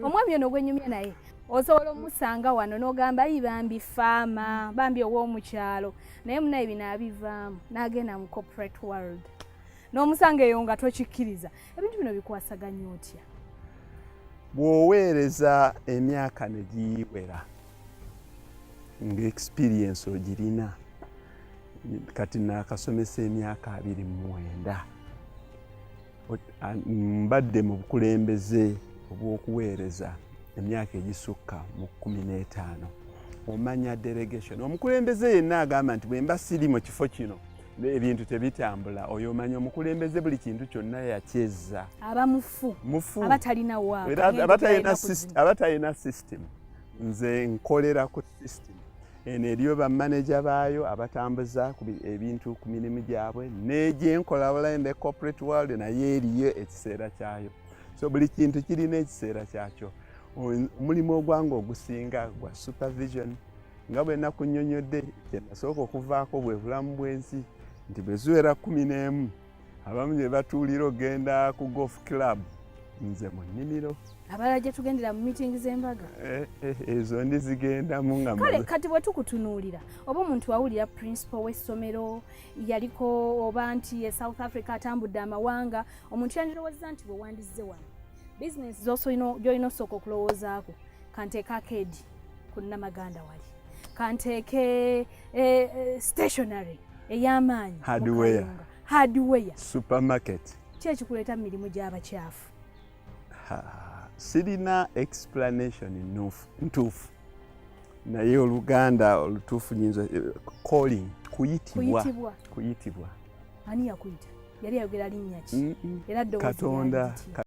Omwami ono gwenyumya naye osobola omusanga wano n'ogamba, "Ayi bambi farmer, bambi ow'omukyalo," naye munaye bino abivaamu n'agenda mu corporate world n'omusanga eyo nga tokikkiriza. Ebintu bino bikwasaganya otya? Bw'oweereza emyaka ne giwera nga experience ogirina, kati naakasomesa emyaka 29, mbadde mu bukulembeze obw'okuweereza emyaka egisukka mu 15, omanya delegation. Omukulembeze yenna agamba nti bwe mba siri mu kifo kino ebintu tebitambula, oyo omanya omukulembeze buli kintu kyonna yakyezza. Aba mufu. Mufu. Abatalina waaka. Era abatalina system. Nze nkolera ku system eno, eriyo bamaneja baayo abatambuza ebintu ku mirimu gyabwe, negyenkola bula in the corporate world, naye eriyo ekiseera kyayo. So buli kintu kirina ekiseera kyakyo. Omulimu ogwange ogusinga gwa supervision, nga bwe nakunnyonnyodde, kyenasooka okuvaako bwe bulamu bw'ensi, nti bwe ziwera 11 abamu gye batuulira ogenda ku golf club, nze mu nnimiro. Abalala gye tugendera mu meeting z'embaga. Eh, ezo ndizigendamu nga Kale kati bwe tukutunuulira, oba omuntu awulira principal w'essomero yaliko, oba nti e South Africa atambudde amawanga, omuntu yandirowooza nti bwe wandizze wano bizinesi gy'olina osooka okulowoozaako, kanteeke arcade ku Namaganda wali, kanteeke stationary ey'amaanyi mu Hardware. Kayunga. Hardware. Supermarket. Ki ekikuleeta mu mirimu gy'abakyafu? Ha, sirina explanation ntuufu, naye oluganda olutuufu nyinza calling, kuyitibwa. Kuyitibwa. Kuyitibwa. Ani yakuyita? Yali ayogera linnya ki? Mm-mm. Era ddoboozi Katonda. lyali litya?